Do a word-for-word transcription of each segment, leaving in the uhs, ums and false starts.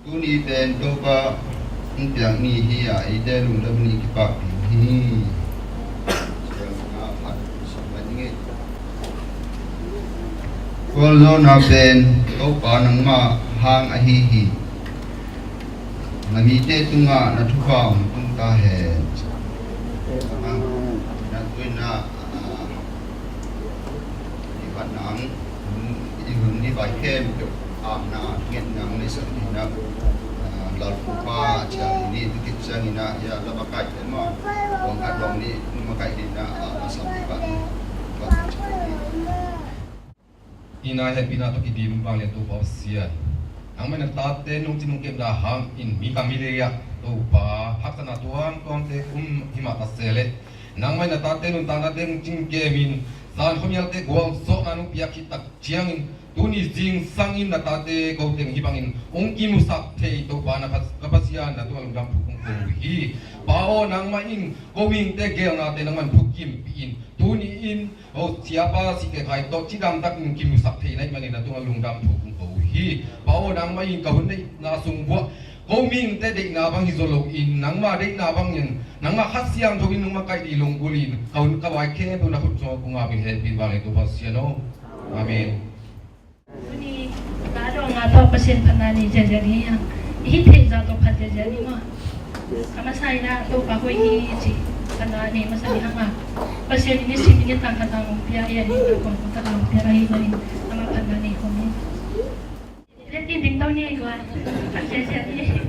Tuni pen Topa hong piak ni hi a, eite lungdam ni kipak ding hi. Kualzawhna pen Topa nangmah hang ahi hi. Na mite tungah na thupha hong tung ta hen. Na tuina, ah, i khat nang, i hun i vai khempeuh, ah, na nget nang nei sak ni na, ah, Lalpupa cia ni tu kit cia ni na, ya la ba kai te ma, wang khat wang ni ma kai ni na, ah, la sam ni ba. Ina hehpihna tawh kidim vanglian Topa Pasian, nangmah in na tate nungcin nungkepna hangin mi kam mi lei ah Topa haksatna tuamtuamte um himah ta se leh, nangmah in na tate nuntaknate nungcin kemin san khuamialte gualzawhna nung piak khit tak ciangin, tuni zingsangin na tate ko teng hih bangin hong kimusak thei Topa na Pasian na tungah lungdam thu kong ko uh hi. Pa aw, nangmah in ko mite gelnate nangmah in thukimpih in, tuni in Aw, siapa si kekhai tawh cidamtakin kimusak thei na hih manin na tungah lungdam thu kong ko uh hi. Pa aw, nangmah in ka hun neihna sung buah ko mite deihna bang hi zaw loin nangmah deihna bangin, nangmah Kha Siangtho in nung makaih dih lunggulhin ka hun ka vai khempeuh na khut sungah kong apin, hehpih in vanglian Topa Pasian aw. Amen. Tuni ka dawng a tawh Pasian phatna nei ziahziah ding hi hang. I hih theih zah tawh phat ziahziah ding maw? A masa in ah Topa hoih hi ci phatna nei masa ding hang a, Pasian in i sim in i tang khat a hong pia, i a hih na kuang khat a hong pia ahih manin amah phatna nei khawm hi. Leh tin ding to ni, phat ziahziah ding.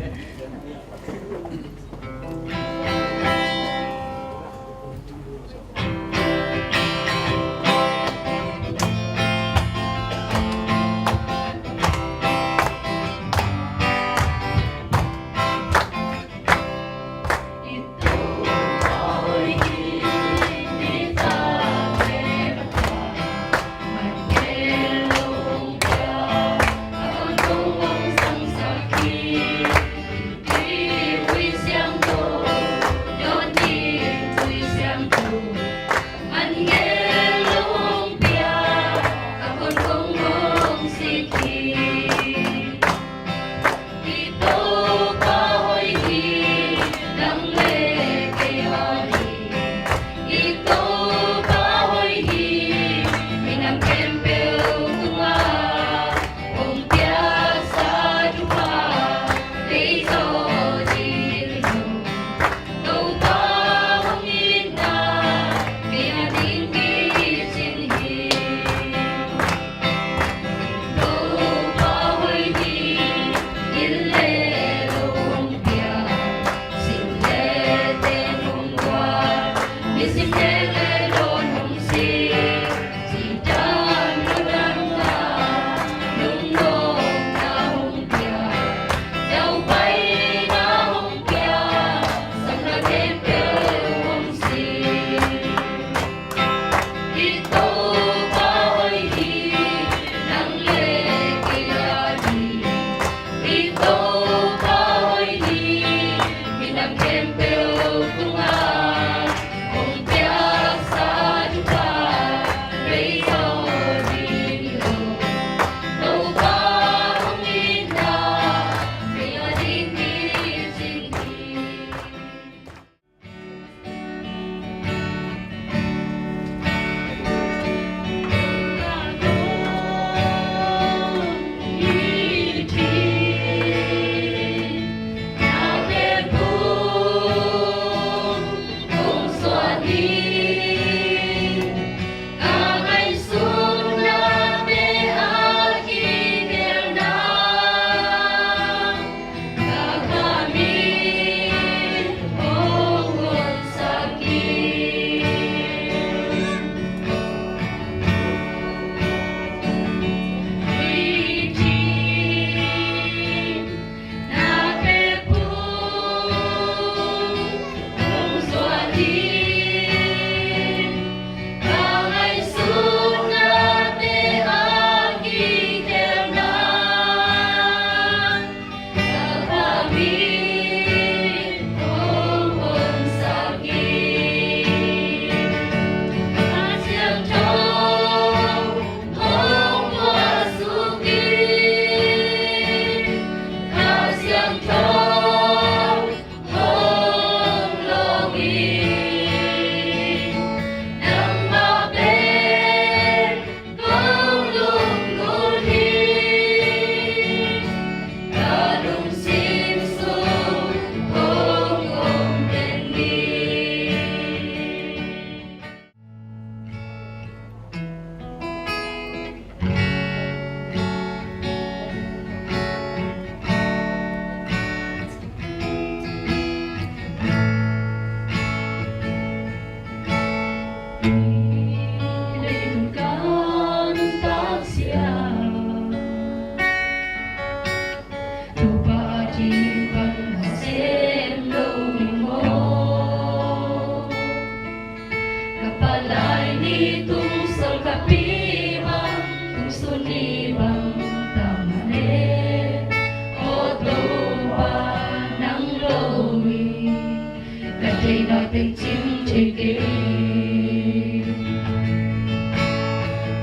Teng cing thei kei.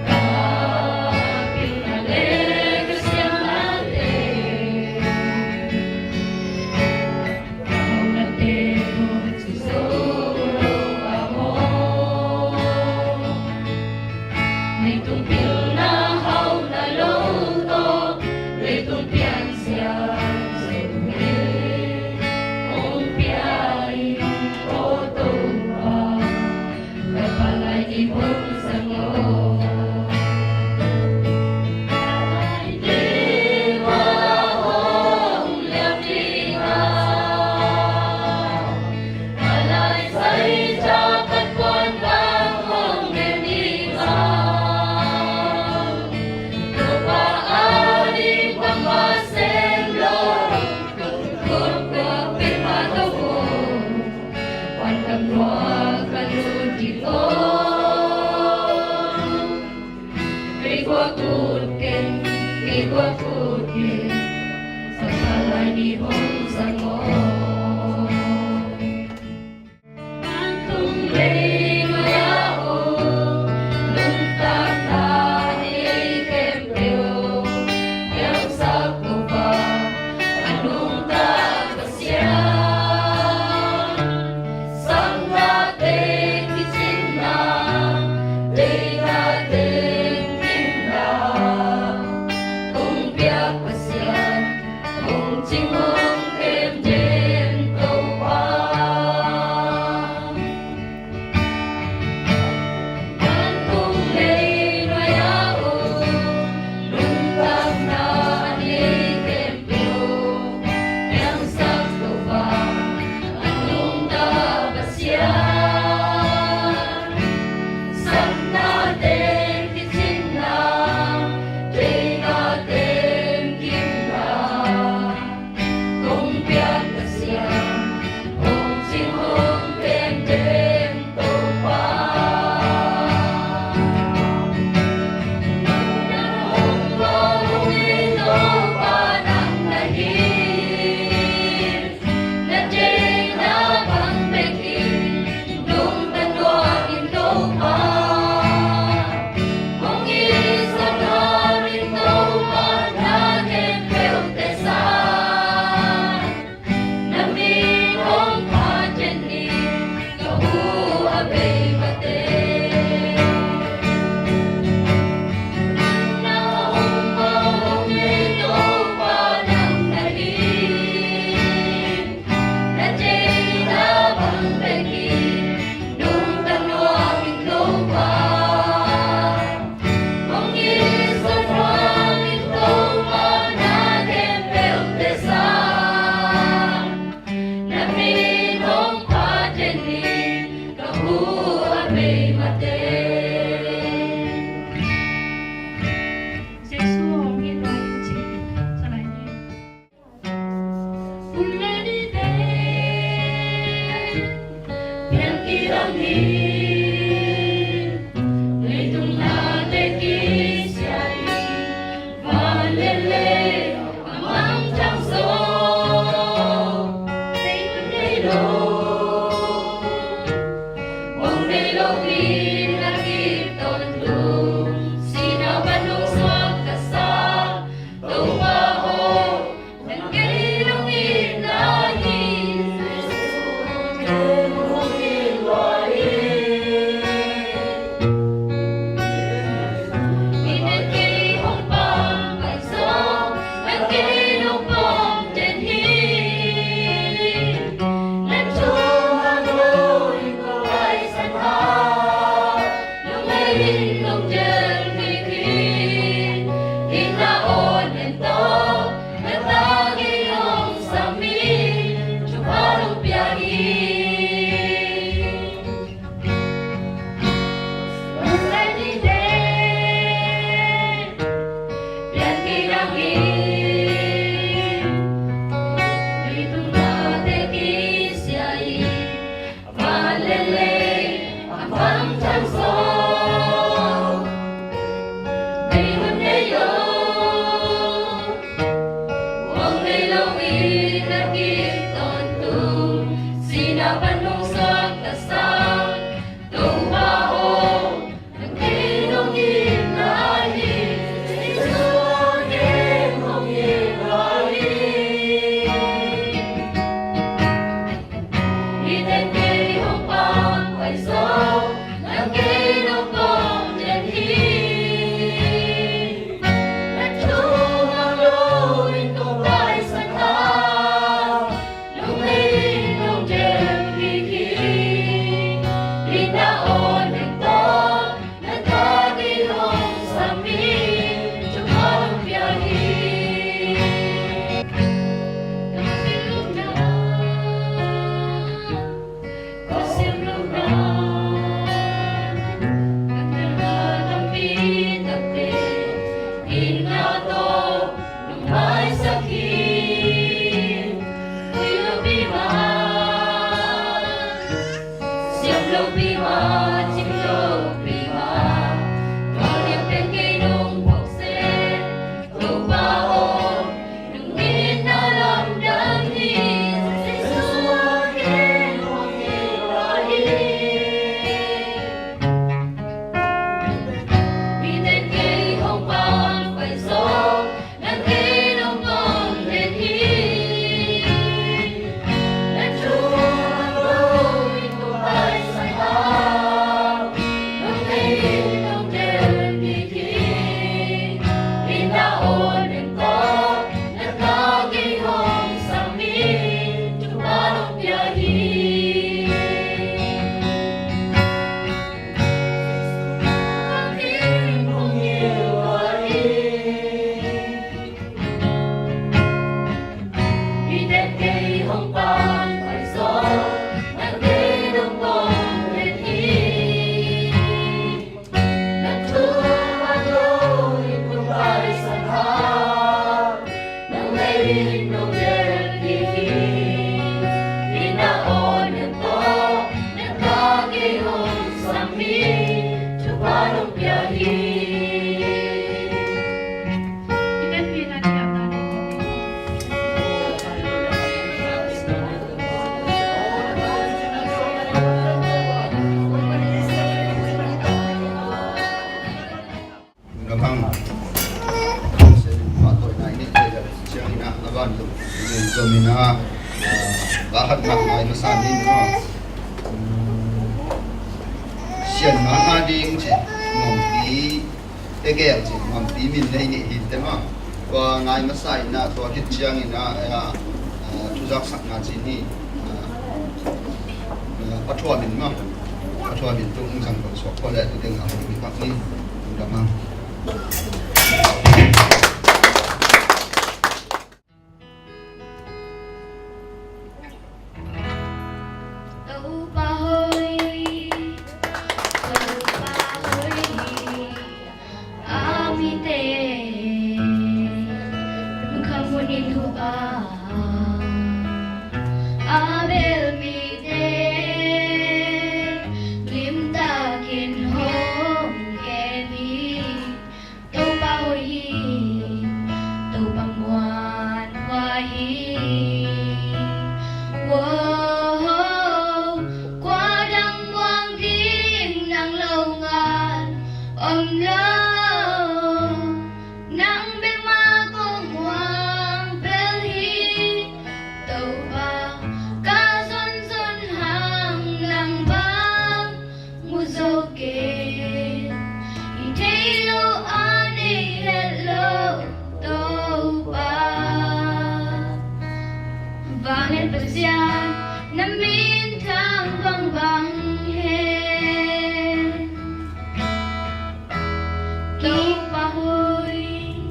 Ka pilna le ka siamnate, ka mawnate hong ci zo lo a maw. Leitung pilna hauhna lo tawh, leitung piankhiat zo hi. Hong pia in aw Topa, ka palai ni hong zang aw. Palai ni hong liam ding a, palai sai ca kan puan bang hong liam ding a, Topa a ding bangmah sem lo, kut kua pen ma to hong, puan kan puan kan lut ding aw. Kei guak ut keng, kei guak ut keng, sa palai ni hong zang aw. Vantung lei nuai-ah om, nuntakna ei khempeuh piangsak Topa, a nungta Pasian. Sapna teng kicinna, deihna teng kimna, kong piak Pasian, kong cing hong kem den Topa. Vantung lei nuai-ah om, nuntakna a nei khempeuh piangsak Topa, a nungta Pasian. Sapna teng kicinna, deihna teng kimna, kong piak Pasian, kong cing hong kem den Topa. Nang hong ko hong in Topa nang na hi. Na deihna bang bekin lungtang nuam in Topa. Hong it zahtak in Topa, na khempeuhte sang, na min hong phat den in, ka hu a bei mate. Nang na hong ko hong in Topa nang na hi. Na deihna bang bekin lungtang nuam in Topa. Hong it zahtak in Topa, na khempeuhte sang, na min hong phat den in, ka hu a bei mate. Jesu hong it lai in ci. Salai ni. Hun le nite piang kidang hi. Leitung nate kisia hi. Van le lei a mangthang zo, nei lo, hong nei lo in a kip tawntung, sihna pan hong suak ka sa Topa aw. Nang kei hong it lai hi. Hong it lai hi. Nang kei hong pampai zo, nang kei hong pom den hi. Nang thu hang lo in ko lai san ha, nang lei in nong del hi hi. Hih na aw nen tawh, na tangin hong sam hi, thupha hong pia hi. Hong sai ni te, pian kei dang hi. Leitung nate kisia hi. Van le lei a mangthang zo, bei hun nei lo, hong nei lo in a kip tawntung, sihna pan hong suak Lungdam hang. Pahtawi nai nih, ciangin ah a vantung zom in ah, ah, ka hat nak ngai masa ni maw. Sian ngah ngah ding ci, nuampi tegel ci, nuampi min nei nih hi te maw. Tua ngai masa in ah, tua khit ciangin ah, ah, ah, thuzak sakna ci ni, ah, ah, a thuamin maw. A thuamin tung zang kong suak ko le tu ding a hong mi pak ni. Lungdam hang. Topa hoih, Topa hoih, a mite lungkham hunin huh a, a bel mite limtakin hong kem hi. Topa hoih hi, Topa muanhuai hi. Woah, kua dang muang ding nang lo ngal om lo. Nang bek mah kong muang bel hi. Topa ka zonzon hang nang bang mu zo kei, i thei lo a nei het lo Topa. Vanglian Pasian na min thang bangbang hen. Topa hoih,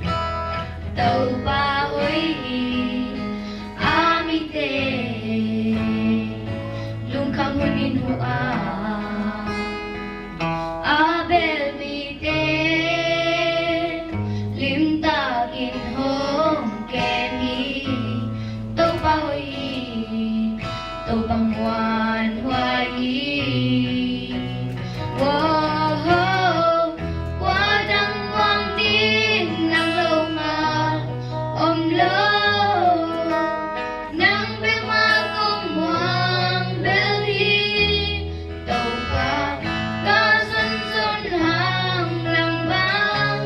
Topa hoih hi, a mite lungkham hunin huh a, a bel mite limtakin hong kem hi. Topa hoih hi, Topa muanhuai hi. Woah, kua dang muang ding nang lo ngal om lo. Nang bek mah kong muang bel hi. Topa ka zonzon hang nang bang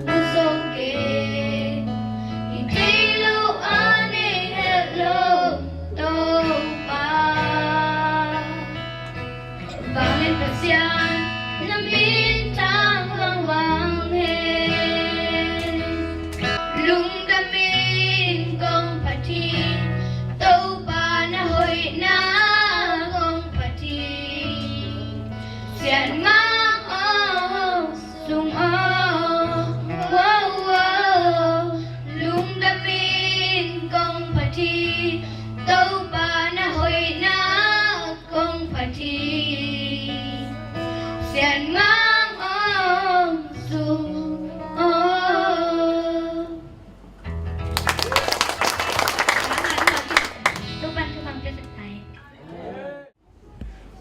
mu zo kei, i thei lo a nei het lo Topa. Vanglian Pasian na min thang bangbang hen. Lungdamin kong phat hi, Topa na hoihna kong phat hi. Sianmang aw, sung aw, wow, wow. Lungdamin kong phat hi, Topa na hoihna kong phat hi. Sianmang aw, sung aw.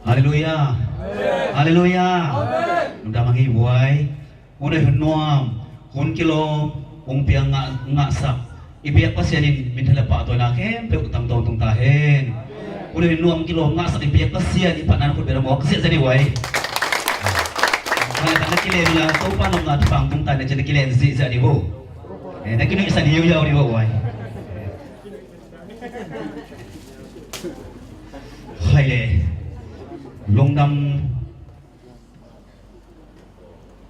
Halleluiah. Halleluiah. Lungdam hang hi uai. Hun hoih hun nuam, hun kilawm, hun piang ngah, ngahsak i biak Pasian in minthanna le pahtawina khempeuh tangtawn tung ta hen. Hun hoih hun nuam kilawm ngahsak i biak Pasian i phatna na khut bengah mawk ziahziah ni uai. Mah leh na kilem la, Topa nopna thupha tung ta na ci na kilem ziahziah ni vo. Eh, na kinuihsan hiauhiau ni vo uai. Hai le. Lungdam,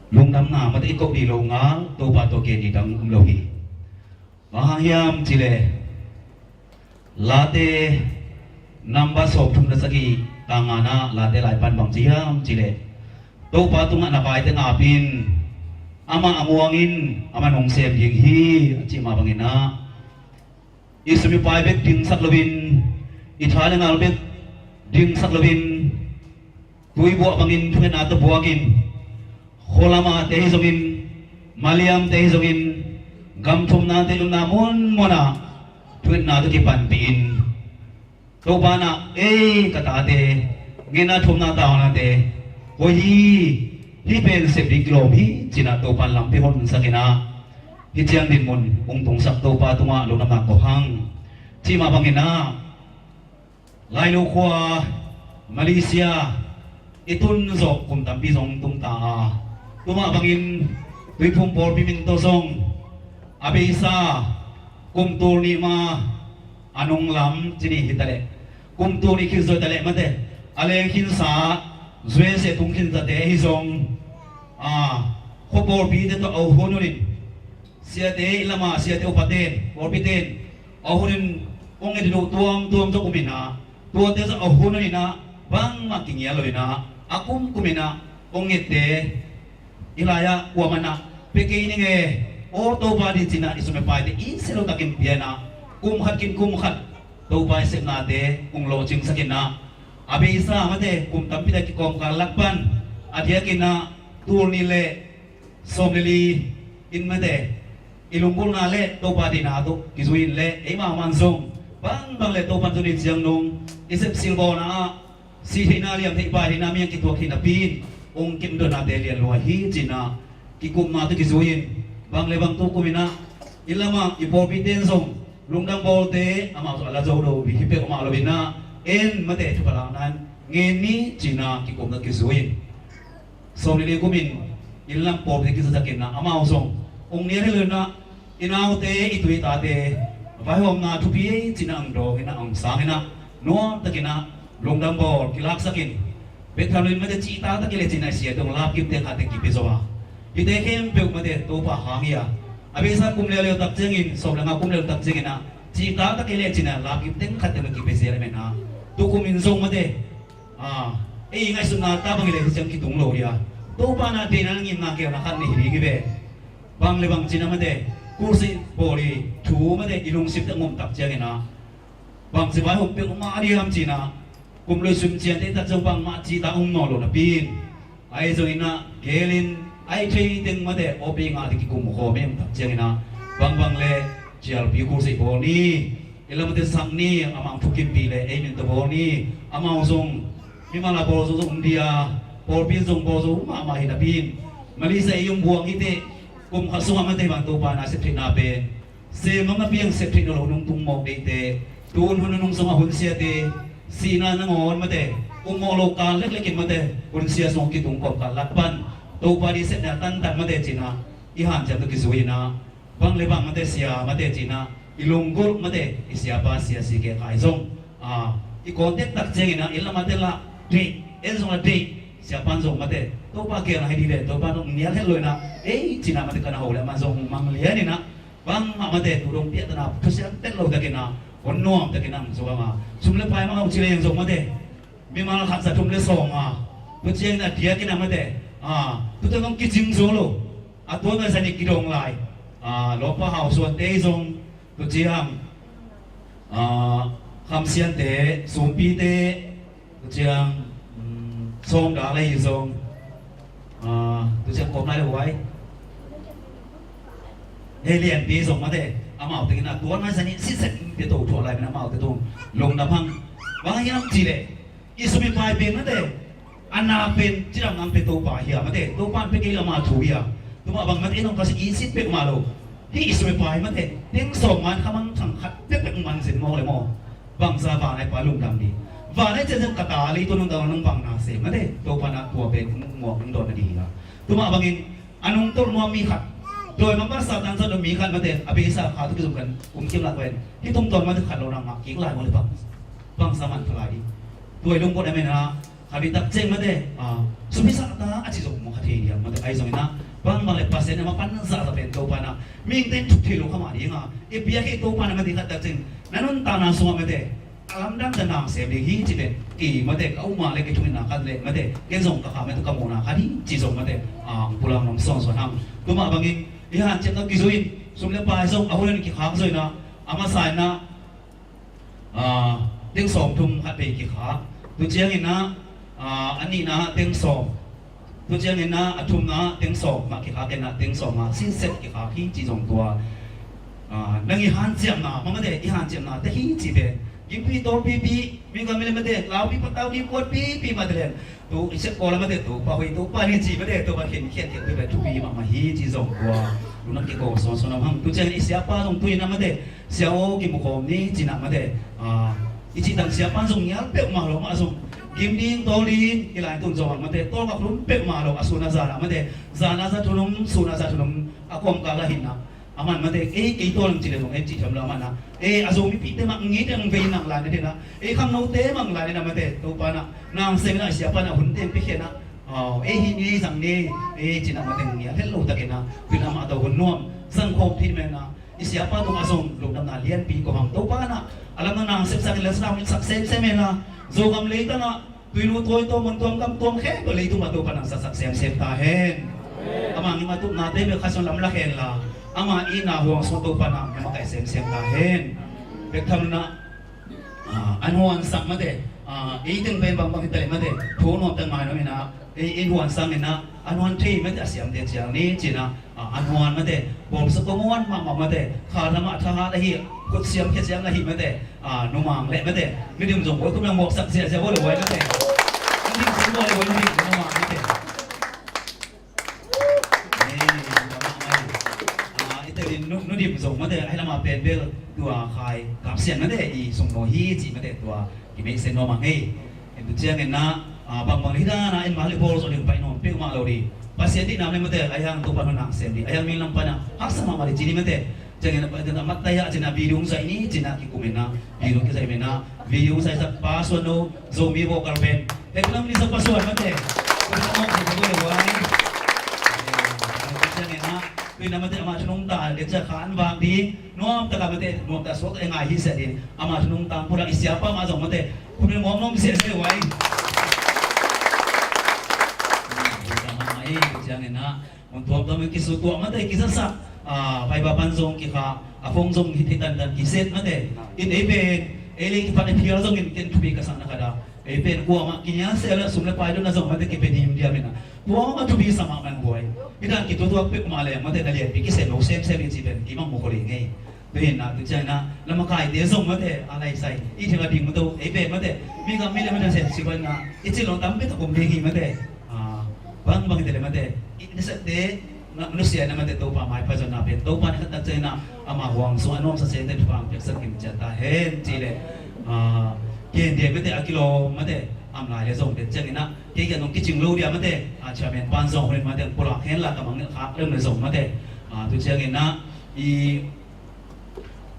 lungdamna mate i koh dih lo ngal, Topa tawh gen dih dang um lo hi. Bang hang hiam cih leh Late number sawmthum le sagih, tang ngana Late lai pan bang ci hiam cih leh, Topa tungah na vaite ngap in, amah a muang in, amah nong sem ding hi, a cih mah bangin ah, i sum i pai bek dingsak loin, i tha le ngal bek dingsak loin, tuibuah bangin thungetna tawh buakin, khualamate hi zongin, maliamte hi zongin, gam thumnate, i omna munmunah Thuitna tawh kipanpih in Topa in ah, ei ka tate, ngenna thumna taunate, hoi hi, hih pen sep ding kilawm hi ci-in ah Topa in lampi honsak in ah, hih ciang dinmun hong tungsak Topa tungah lungdamna ko hang. Cih mah bangin ah, Lailo khua, Malaysia, i tun zawh kum tampi zong tung ta a, tua mah bangin Tuiphum pawlpi min tawh zong a beisa kum tul nih ma a nunglam ci ni hi ta leh, kum tul nih khin zaw hi ta leh mate, a leng khinsa, U S A tung khinzate hi zong, a, khua pawlpite tawh a hun hun in, siate i lam ah, siate upate, pawlpite in a hun in hong nget ding uh tuamtuam zong um in ah, tuate zong a hun hun in ah bangmah kingial lo in ah, a kumkum in ah hong ngette, hih lai-ah kuamah in ah pia kei ning e, aw Topa, ci-in ah i sum i paite i sia lo takin pia in ah, kum khat kin kum khat Topa i sepnate hong lawhcingsak in ah, a beisa mate kum tampi tak kikawmkal lak pan a diakin ah tul nih le sawm le li in mate, i lunggulhna le Topa deihna tawh kizui in le, eimah man zong bangbang le Topa in zong i ciang nung i sepsil bawlna ah, sih theihna, liam theih, pai theihna mi a kituak hi napi in, hong kimdonnate lian lua hi ci-in ah, kikupna tawh kizui in, bang le bang tu kum in ah i lam ah i pawlpite in zong lungdam bawlte, amau zong a la zo lo hi peuhmah lo in ah, en mate, thupha lakna in ngen ni ci-in ah kikupna kizui in, sawm le li kum in inn lam pawlpite kizatsak in ah, amau zong hong nial hi lo in ah, i naute, i tui tate vaihawmna thupi ei ci-in ah hong dawng in ah, hong sang in ah, nuam takin ah lungdam bawl kilaksak in, bek tham lo in mate, cihtak tak i leh ci-in ah i siate hong lapkip teng khat teng kipia zo a, hihte khempeuh mate Topa hang hi a, a beisa kum leuleu tak ciangin, sawm le nga kum leuleu tak ciangin ah cihtak tak i leh ci-in ah lapkip teng khat teng kipia zel a, amen a. Tu kum in zong mate, a, ei ngaihsutna tak bang i leh hih ciang kitung lo hi a, Topa in ah deihna, ngimna, geelna khat nei hi ding hi ve. Bang le bang ci-in ah mate, crusade bawl i thu mate i lungsim tawh hong om tak ciangin ah, bangci vaihawm peuhmah a diam ci-in ah, kum lui sum ciante tak zong bangmah cihtak om nawn lo napi in, ahi zongin ah geel in, ahi thei teng mate, awpi ngah ding kikum khawm i om tak ciangin ah, bangbang le cialpi crusade bawl ni, i lam ah te sak ni, amau thukimpih le ei min tawh bawl ni, amau zong mimal a bawl zo zong um ding a, pawlpi in zong bawl zo mahmah hi napi in, Malaysia i om buang hi teh, kum khat sungah mate bang Topa in ah sep theihna pen, sem mah a piang sep theih nawn lo nungtung mawk deihte, tu hun hun nung sungah hun siate, sihna nangawn mate, um mawk lo kal leklek in mate, hun sia sungah kitung kawmkal lak pan Topa deih sepna tantan mate ci-in ah i hanciam tawh kizui in ah, bang le bang mate sia mate ci-in ah, i lunggulh mate, i siapa sia si ke khai zong, a, i contact tak ciangin ah, i lam ah te lah deih, en zong lah deih, siapa in zong mate, Topa geelna hi ding ve, Topa in hong nial het lo in ah, ei ci-in ah mate, ka na ho le amah zong hong mang lian in ah, bangmah mate, tu dong piahtana thusiam tel lo takin ah, hong nuam takin ah hong zong a, sum le pai mah hong ci leng zong mate, mimal khat za thum le sawm a, tu ciangin a diakin ah mate, a, tu teng hong kicing zo lo. A tua mah zan i kidong lai, a, lawmpa hausuante zong, tu ciang, a, khamsiante, sumpite, tu ciang, um, sawmda lei zong, a, tu ciang kawm lai le huai, hei lianpi zong mate, amau tengin a tua mah zan i sitset pia to thuah lai, amaute tung lungdam hang. Bang hiam cih leh, i sum i pai pen mate, a nak pen cidam nang pen Topa hi a mate, Topa in pia kei lo, ama thu hi a. Tua mah bang mate, ei nong ka si i sit peuhmah lo. Hih i sum i pai mate, teng sawm man khamang thang khat peuhpeuh man zen maw le maw. Bangza vanai pa lungdam ding. Vanai cianzan ka ta lei tua nong dang nong bang na se mate, Topa in a tua pen muak nong dawn na ding hi a. Tua mah bangin, a nungtolh nuam mi khat, dawimangpa Satan zat nuam mi khat mate, a beisa kha tawh kizom kan um kim lak pen, hih tungtawn mate khat lo nang ngah kik lai maw le bang, bangza man pha lai ding. Tua i lungput a, amen a, khat i tak ciang mate, a, sum i sa ta a ci zong maw kha thei diam mate, ahi zongin ah, bangbang le Pasian in a mapan zahzah pen Topa in ah, mihingte in thuk thei lo kha mah ding a, i piak hi Topa in a mate khat tak ciang, na nuntakna sungah mate, a lamdang ta nang sem ding hi ci le, kei mate, ka um a le kei thungetna khat le mate, ken zong ka kha mate, ka mawhna khat hi ci zong mate, a, pulang nuam sawnsawn hang. Tua mah bangin, i hanciam tawh kizui in, sum le pai zong, a hun in kikhak zo in ah, a masa in ah, a, teng sawm thum khat vei kikhak. Tu ciangin ah, a, a nihna ah teng sawm. Tu ciangin ah, a thumna ah teng sawm mah kikhak in ah, teng sawm ah sitset kikhak hi ci zong tua. Ah, nang i hanciamna mah mate, i hanciamna te hi ci pen. Gimpi tawlpipi, mi gam mi le mate, laupi patau ni kuatpipi mate len. Tu i sep kawl a mate, tu pa hoih tu pa ni ci mate, tu pa khen khen khen pi pen thupi mahmah hi ci zong tua. Lu nang kiko son son am hang. Tu ciang i siapa zong tu in a mate, sia aw kimukhawm ni ci na mate. Ah, i cih tang siapa zong ngial peuhmah lo mah zong. Gim ding tawl ding, i lai tun zong ang mate, tawl ngak lum peuhmah lo, a sun a zan a mate. Zan a za thunum, sun a za thunum, a kawmkal a hinna. Aman mate, ei, kei tawh lang ci le zong, ei, ci thiam lo aman a. Ei, a Zomipite mah ngi teng vei nang lai na dena. Ei, khangnote mang lai na mate, Topa na. Nang sem na, siapa na hun teng pikhia na. Aw, ei, hi ni, zang ni, ei, ci na mate ngi a het lo takin a. Pin amah tawh hun nuam, zang khawm thei men a. I siapa tung a zong, lungdamna lianpi ko hang Topa na. A lam na nang sepsak in la sak, sak sem sem en a. Zogam leitang a. Tuinu tawi tawh mun tuam gam tuam khempeuh leitung mah Topa nang saksak semsem ta hen. Ama ngi mah tupnate bek kha sung lam lak hen la, ama itna huang sung Topa nang makaih semsem ta hen. Bek tham na, ah, an huan sang mate, ah, ei teng pen bangbang hi ta leh mate, thu nuam teng mai nuam ina, ei, ei huan sang ina, an huan thei mate a siamte ciang ni cina, ah, an huan mate, bawm sa ko muan mahmah mate, kha lamah thahat ahi, khut siam khia siam ahi mate, ah, numang leh mate, midim zong bawltum lang mawksak ziahziah bawl le buai mate. Midim zong bawl le buai midim zong numang mate. Eh, numang mate. Ah, i telin nu, nudim zong mate, ahi lama pen bel tua khai kapsian mate, i sung no hi ci mate tua. Kimeihsen nuam a ngei. En tu ciangin na, ah, bangbang hi dana en mah le bawl zaw ding pai nuam peuhmah lo ding. Pasian dihnam le mate, a yang Topa nang sem ding. A yang min lam pana haksa mahmah ding ci ni mate. Ciangin na, Matthai ah cina video hong zaih ni cina kikumin na. Video kizaih min na. Video hong zaihsak pa suan no, Zomi vocal band. Hek lam ni sa pa suan mate. Ciangin na, tu na mate ama thunung ta, le cia kha an vang ding. Nuam taka mate, nuam taka suak e ngai hi sia ding. Ama thunung tang pura i siapa mah zong mate. Khun mawm nuam sia sia uai. Nuam taka mah ei, ciangin na. Mun tuam tuam in kisutuah mate, kisasak. Ah, vai ba pan zong kikha, a phone zong hi thei tantan kiset mate. In ei pen, ei lei kipat ei phial zong in ken thupi ka sakna ka da. Ei pen kuamah kinial sel a sum le pai dona zong mate kipe dim diam ina. Tua mah thupi sa mahmah buai. Hi dan kitutuak pek mah leng mate na lianpi kisem lo semsem in ci pen kimang mukho lei ngei. Tu hi na, tu ciang na, lamakaite zong mate, a lai sai. I thil a ding mate, ei pen mate. Mi gam mi le mate sem si bai na. I cil lo tam pek a kum ding hi mate. Ah, bang bang hi te le mate. I ni sa te, na, nusia na mate Topa mai pha zon na pen. Topa ni khat tak ciang na, ama huang sung a nuam sa seng te thupang pek sa kim ciat ta hen. Ci le, ah, ken dia mate a kilo mate. Am lai le zong te ciang na. Kei kiang zong kicing lo dia mate, ah, chairman pan zong hun in mate, pulak hen la ka mang khak lem le zong mate. Ah, tu ciangin na, i,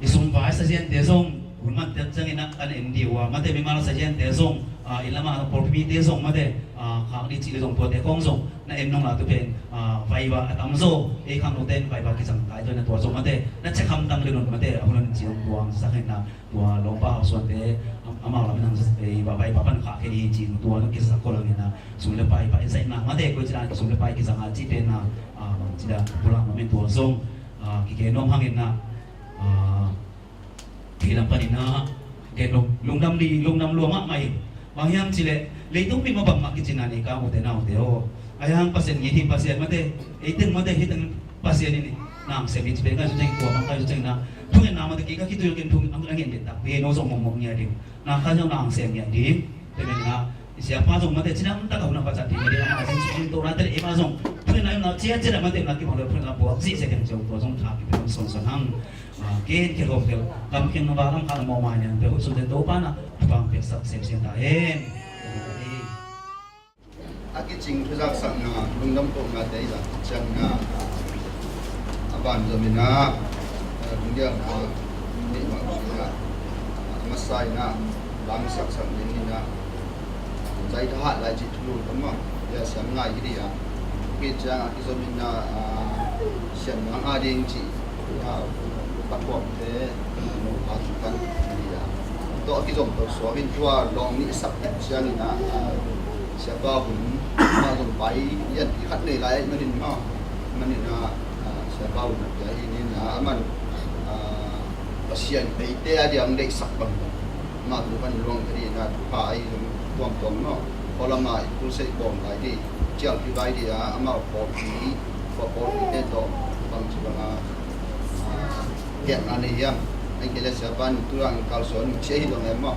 i sum vai saziante zong, hun man tek ciangin na, kan en di ua, mate mimal saziante zong, ah, i lama pawlpite zong mate, ah, khak di cih le zong tuate khong zong, na en nong la tu pen, ah, vai va a tam zo, ei khang lo ten vai va kizang tai tu na tua zong mate, na chekham tang le nun mate, a hun in ci zong tuang sa hen na, tua lawmpa hausuante, am-, amau lam in hang sa, eh, va pai pa pan khah khe ding hi ci, tua nong kisa ko lang in na, sum le pai pa in sa in na, mate koi ci dan sum le pai kisa nga ci pen na, ah, bang ci dan pulak lam in tua zong, ah, kike nuam hang in na, ah, kei lam pan in na, ke lung, lungdam li, lungdam lua mahmah in. Bang hiam ci le, leitung mi ma bangmah kicin a nei ka ute na ute aw. Ai hang Pasian ngi hi Pasian mate, ei teng mate hi teng Pasian in nang sem in ci pen ngai su ceng tua bang ngai su ceng na. Thungen na mate kei ka kitui ken thung ang, ang in det tak. Pe no zong mong mong ngia ding. Na ka zong nang sem ngia ding. Te men na, i siapa zong mate cinam tak a hun a pacat ding. Mate na zong sukin to na te le ema zong. Thungen na im na cia cia na mate na ki bang le thungen na buak zi se ken zong tua zong thak ki pen son son hang. Ah, ken khel hom khel kam kheng na ba lam kha na mawh mai niang pe hut sun te Topa na thupang peksak semsem ta hen. A kicing thuzaksakna lungdam kohna te i zak ciangna a ban zomina lungdialna neih mah kina a masa ina langsaksak ding ina zai thahat lai cih thulu tam mah ia siam ngai hi dia. Kiciang a kizomina siam nang a ding cih Patuamte nupa thutan ni a tawh a kizom to suak in tua lawng nih sak et ciangin a siapa hun mah zong pai lian pi khat nei lai manin maw manin a siapa hun a pia hi ni na a man Pasian eite a diang deihsak bang mah tu kan luang thei na thupa ai zong tuamtuam maw. Kawlama i kul sei bawm lai di cial pi lai di a amau pawlpi pawlpi te tawh bang ci bang a Piakna nei hiam? Ahih kei leh siapa in tu-in kalsuan cia hi lo em maw?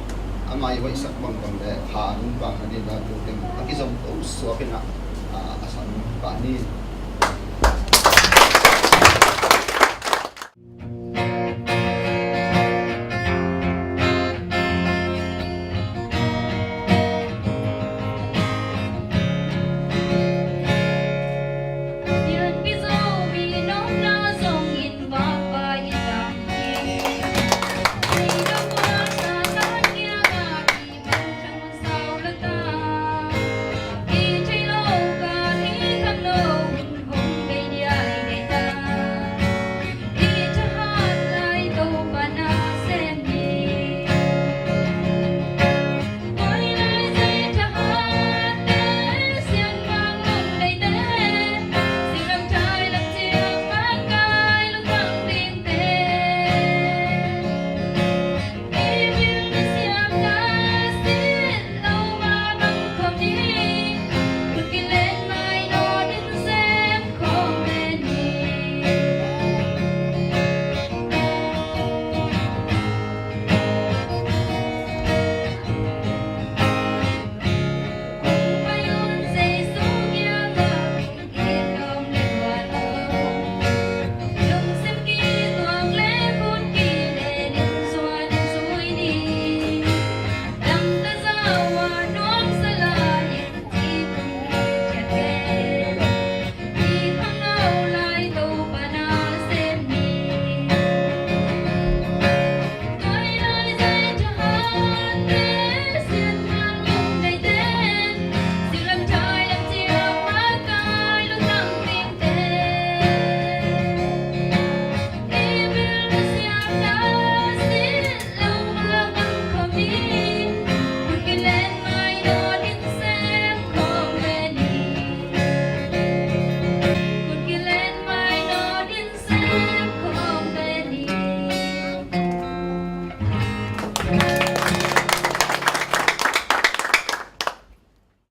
Ama i hoihsak bangbang leh kha a nunpakna dingin tu teng a kizom to suak in ah, a, a sam pah ni.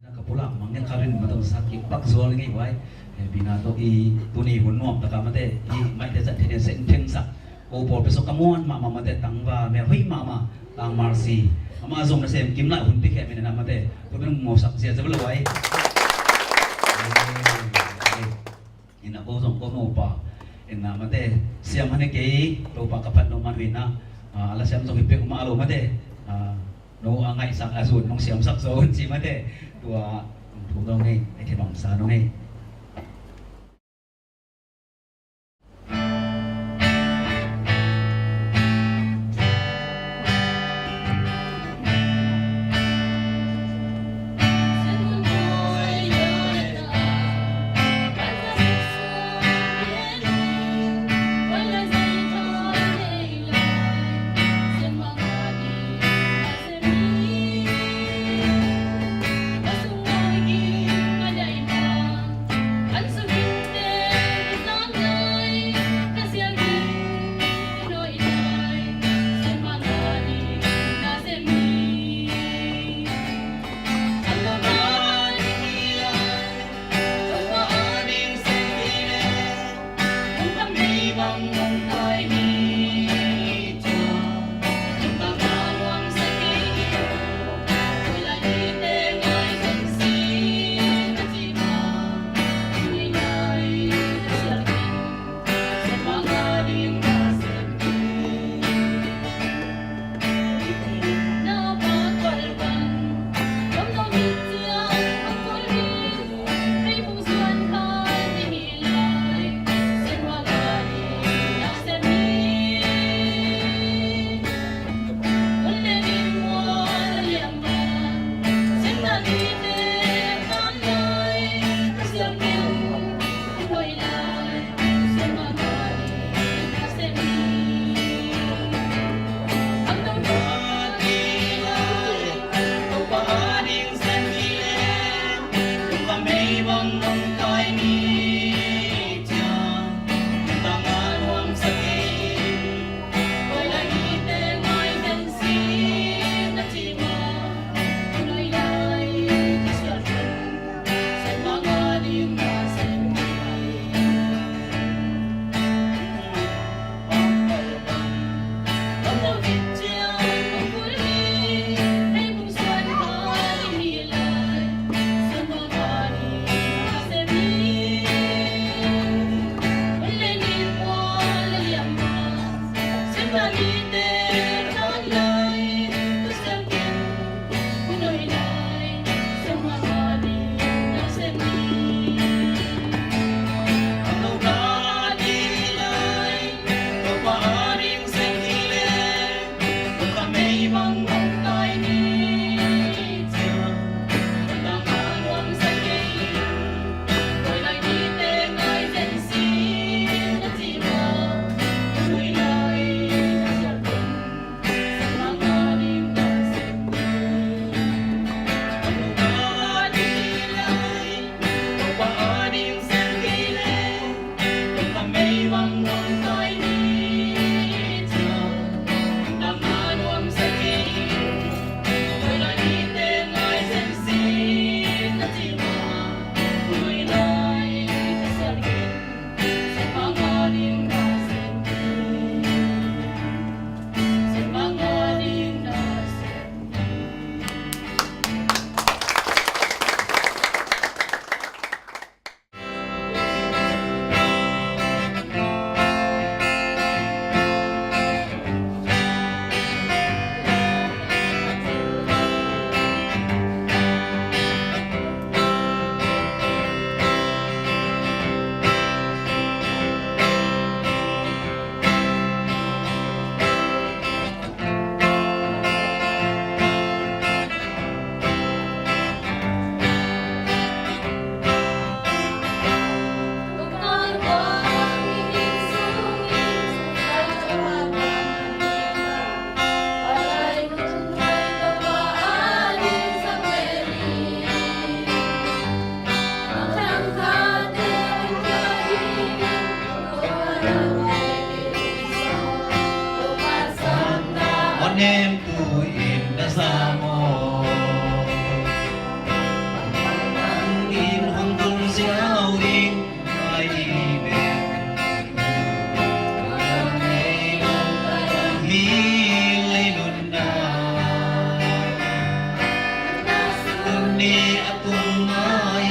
Na ka pulak mang ne karin matang sak ki pak zual ngei wai. Eh, bina to i tuni hun nuam taka mate i maite zat thene sen theng sak. Ko pawl pe so ka muan mama mate tangva me hui mama tang marsi. Ama zong na sem kim lai hun pi khe me na mate. Ko men mo sak sia zebel wai. Eh, eh. Ina ko zong ko nupa ina mate siam hane kei Topa ka phat no man ina, ah, ala siam zong hi pek ma lo mate, ah, no a ngaihsak a zun nong siamsak zo un ci mate. Tua thu dong ngei, a khe bangsa dong ngei. Hong nem tu in na sa maw? Hong in hong tun ziau ding mai i pen. Hi lei nun na. Ni a tung mai.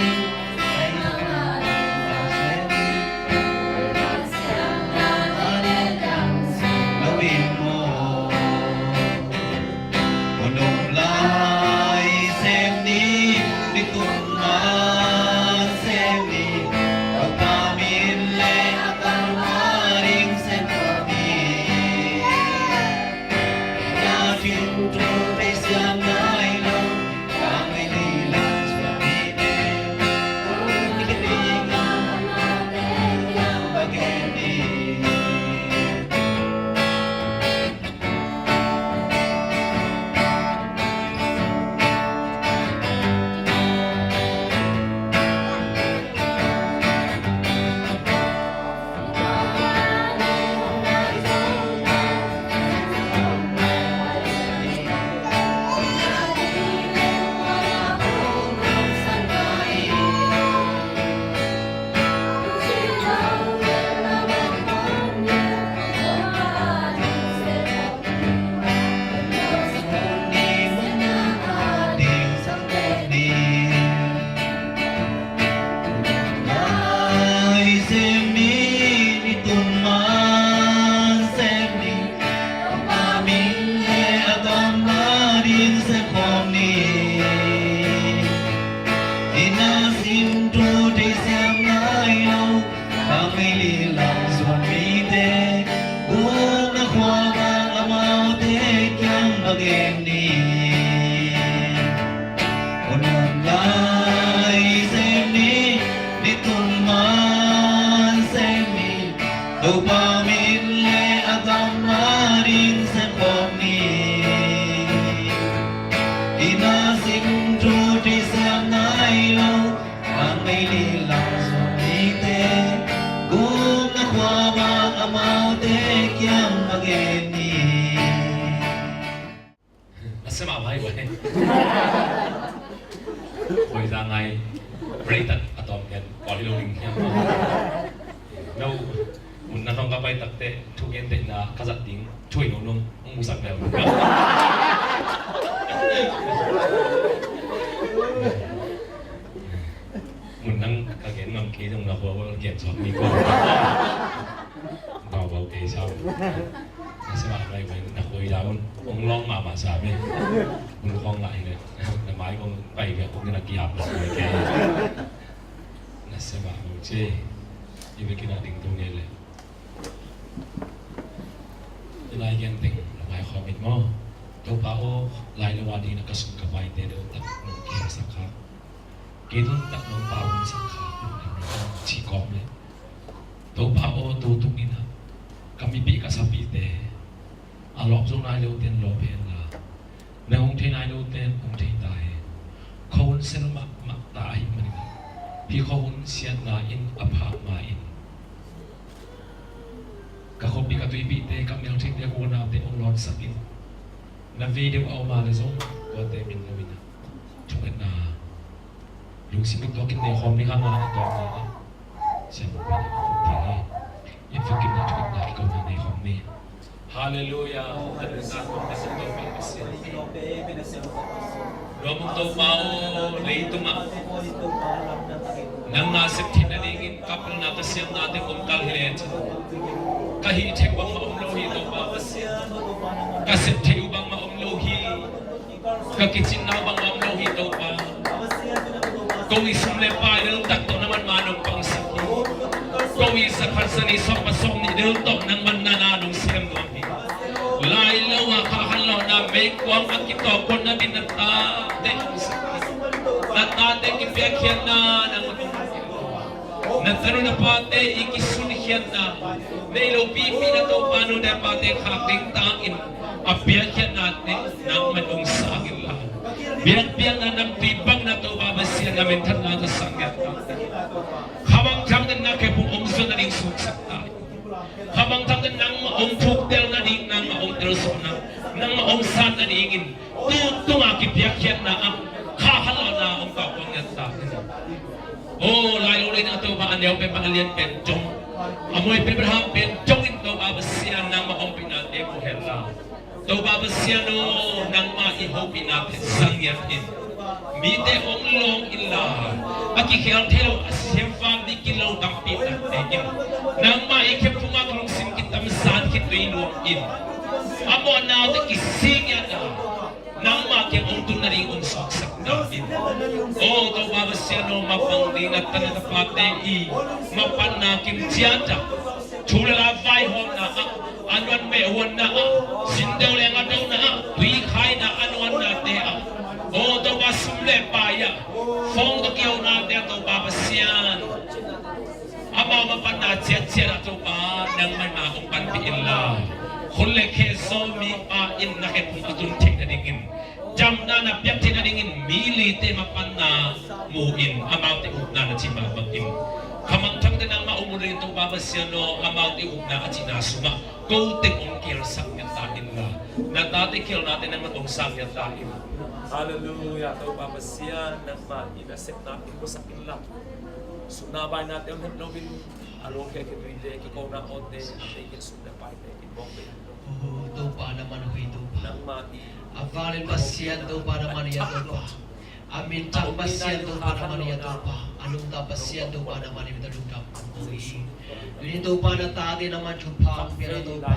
Bang ei leh lam zuan mite, gupna khua bang amaute kiang va gen ni. Hun hun lai sem ni, ni tung man sem ni, Topa min leh a gam ading sem khawm ni. I na sin thu thei siam nai lo, a ngei leh lam zuan mite, gupna khua bang amaute kiang va gen ni. A sem a vai vai. Koi za ngai, break tak a tom pen, kol hi lo ding hiam. No, mun na thong ka pai tak teh, thu gen teh na ka zat ding. Thui nunung, hong musak leu. Mun nang ka gen ngam kei zong na hua gen sawt mi ko. Bau bau kei sau. Sema mai mai na koi da un ong long mama sa me. Un kong ngai le na mai kong pai ve kong na kiap lo me ke. Na sema mo che. Ibe kina ding tu ne le. Lai gen teng na mai khom it mo. Topa o, lai lo wa ding na ka sung ka pai te do tak nong kiam sak kha. Kei dun tak nong pau nong sak kha. Ci kawm le. Topa aw, tu tung in ah ka mipi ka sapite a lawp zo nai lo ten lawp hen la, na hong thei nai lo ten hong thei ta hen. Khuahun sel mahmah ta ahih manin ah hih khuahun siatna in a phak ma in ka khuapi ka tuipite ka melthite ka unaute hong lawtsak in. Na vei deuh a om a le zong kuate min lo in ah thungetna lungsim in tuakin nei khawm ni hang a, a tuakna ah siam pen a khawm thei hi. Inn fakin na thungetna kikona nei khawm ni. Halleluiah. Nuam ung Topa aw, leitungah nangma sep theih nadingin ka pilna ka siamnate om kal hi lecin ka hih theih bangmah om lo hi Topa Pasian. Ka sep theih uh bangmah om lo hi. Ka kicin nau bang om lo hi Topa. Ko i sum le pai del tak tawh nangman ma nong pangsak hi. Ko i sakhat sani sawm pasawm nih del tawh nangman nana nong siam nuam hi. Lai lo a kha khan lawhna meikuang a kitawk konna din na tate nong sak hi. Na tate kipiakkhiatna nangman nong sak hi. Na tanu na pate i kisunkhiatna nei lo pipi na Topa nute pate khak ding tangin a piakkhiatnate nangman hong sang inla, biakpiakna nampi bang na Topa Pasian na minthanna ka sang ngiat ta. Khamangthang den na khephung hong zuat nading suksak ta. Khamangthang den nangmah hong phuktel nading, nangmah hong telsuahna, nangmah hong san nadingin tu tunga kipiakkhiatna ah kha khan lawhna hong kawk bang ngiat ta. Aw, lai lo le na Topa a neu pen bang a lian pen dong a muai pen bang ham pen dong in Topa Pasian nangmah ompihna te mu hen la. Topa Pasian aw, nangmah i hopihnate sang ngiat in. Mite hong lawng inla a kikhel thei lo a siamfam ding kilo tampi takte in nangmah i khephung ah lungsim kitamzan khitui nuam in. A mawhnaute kising ngiat a nangmah kiang hong tun nading hong suaksak ta in. Aw Topa Pasian aw, mapang ding na tanu na tapate i mapanna kim ciat ah thu le la vaihawmna ah, a nuan meh huanna ah, sin deuh le ngat deuhna ah, tui khaina a nuannate ah, aw Topa sum le pai ah phone tawh kihohnate ah Topa Pasian amau mapanna ciatciat ah Topa nangmah na hong panpih inla, khut le khe zawmi pa in na khephung a tun theih nadingin, damna na piak theih nadingin mi lite mapanna mu in, amaute upna na ci mah bangin, khamangthangte nangmah hong mu dingin Topa Pasian aw, amaute upna a cihna sungah ko teng hong kihelsak ngiat ta inla, na tate khialnate nangmah hong sang ngiat ta in. Halleluiah. Topa Pasian nangmah in a sepna in musak inla, sumna bainate om het loin a lungkhia khituite, kikona awte, a teikhiat sum le paite in bawk ve. Oh Topa, na man hoih Topa. Nangmah i a vanglian Pasian Topa, na man hi a Topa. A minthang Pasian Topa, na man hi a Topa. A nungta Pasian Topa, na man hi a Topa. Lungdam kong ko hi. Tuni Topa na tate nangmah thupha hong pia na Topa.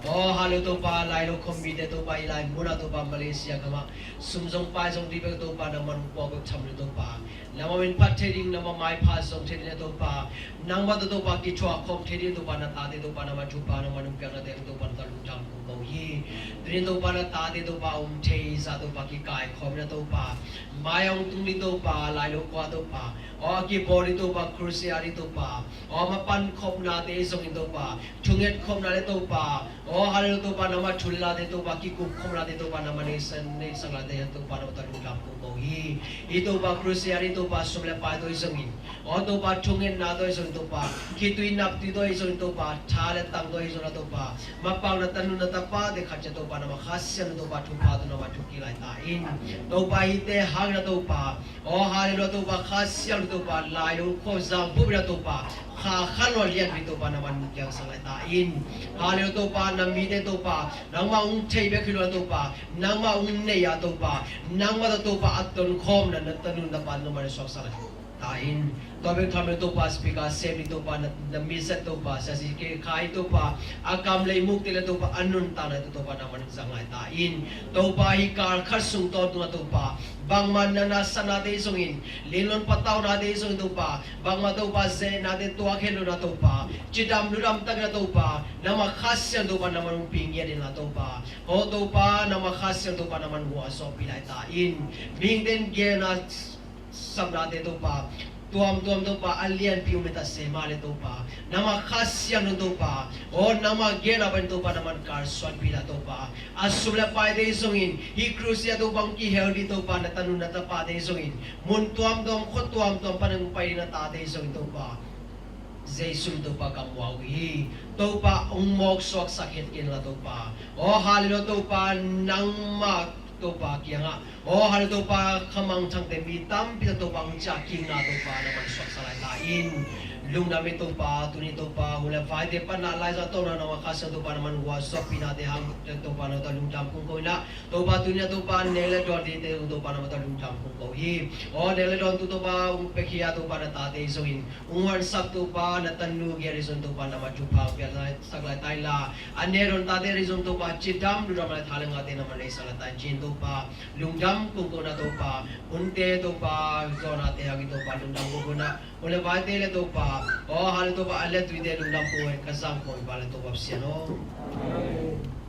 Oh halleluiah Topa, lai lo khawm mite Topa, i lai munah Topa Malaysia gamah sum zong pai zong dih bek Topa, nangmah hong puak bek tham lo Topa. Nangmah min phat thei ding, nangmah maipha zong thei ding na Topa. Nangmah tawh Topa kithuah khawm thei ding Topa, na tate Topa, nangmah thupha nangmah hong piaknate Topa, na tawh lungdam kong ko hi. Tuni Topa na tate Topa um thei zah Topa kikai khawm na Topa. Mai hong tung ding Topa, lai lo khua Topa. Aw a kibawl ding Topa, crusade ding Topa. Aw mapan khopnate zongin Topa, thunget khopnate Topa. Aw halleluiah Topa, nangmah thu le late Topa, kikup khopnate Topa, nangmah neihsan neihsak late Topa, nangmah tawh lungdam kong ko hi. Hi Topa crusade hi Topa, sum le pai tawh hi zongin, aw Topa thungetna tawh hi zongin Topa, khitui naptui tawh hi zongin Topa, tha le tang tawh hi zongin Topa, mapang na tanu na tapate khat ciat Topa, nangmah Kha Siangtho Topa thupha tawh nangmah thu kilai ta in. Topa hihte hangin Topa, aw halleluiah Topa, Kha Siangtho Topa, lai lo khua zang bup in Topa, kha khan lo lianpi Topa, nangmah kiang sang lai ta in. Halleluiah Topa, na mite Topa, nangmah hong thei bek hi lo Topa, nangmah hong nei a Topa, nangmah tawh Topa a tonkhawmna na tanu na tapa nangmah na suaksak lai ta in. Tua bek tham lo Topa, speaker sem ding Topa, na, na mi zat Topa, Sia C K Khai Topa, a kam le i mukte le Topa, a nuntakna Topa, nangman zang lai ta in. Topa, hih kal khat sung tawntung a Topa, bangmah na nasepnate zongin, linglon pataunate zongin Topa, bangmah Topa zehnate tuak het lo na Topa, cidam ludam takin a Topa, nangmah Kha Siangtho Topa, nangman hong pia ngiat in la Topa. Aw Topa, nangmah Kha Siangtho Topa, nangman gualzawhpih lai ta in. Mihingte in genna sapnate Topa, tuamtuam Topa, a lianpi om hi ta se mah le Topa, nangmah Kha Siangtho Topa, aw nangmah genna panin Topa, nangman kalsuanpih la Topa. A sum le paite zongin, hih crusade ah Topa hong kihel ding Topa, na tanu na tapate zongin, mun tuamtuam khua tuamtuam pan hong pai ding na tate zongin Topa, Jesu min Topa ka muak uh hi. Topa, hong mawk suaksak het kei in la Topa. Aw hallelujah Topa, nangmah Topa kiangah, aw hallelujah Topa, kha mangthangte mi tampi tak Topa hong ciah kikna Topa, nangman suaksak lai ta in. Lungdam hi Topa, tuni Topa, hun le vaite pan a laizang tawh nangmah Kha Siangtho Topa, nangman gualzawhpihnate hang Topa, na tawh lungdam kong ko in ah. Topa, tuni a Topa, nek le dawn dingte zong Topa, nangmah tawh lungdam kong ko hi. Aw nek le dawn tu Topa, hong piakhia Topa, na tate zongin, hong huansak Topa, na tanu gel ding zong Topa, nangmah thupha hong piaksak lai ta in la. A nek dawn tate ding zong Topa, cidam ludam le tha le ngate nangman leisak lai ta in, ci-in Topa, lungdam kong ko in ah Topa. Hunte Topa, zawnate hangin Topa, lungdam kong ko in ah. Hun le vaite le Topa, aw hallelujah Topa, a le tuite lungdam kong ko in, ka zang kong in pa le Topa Pasian aw.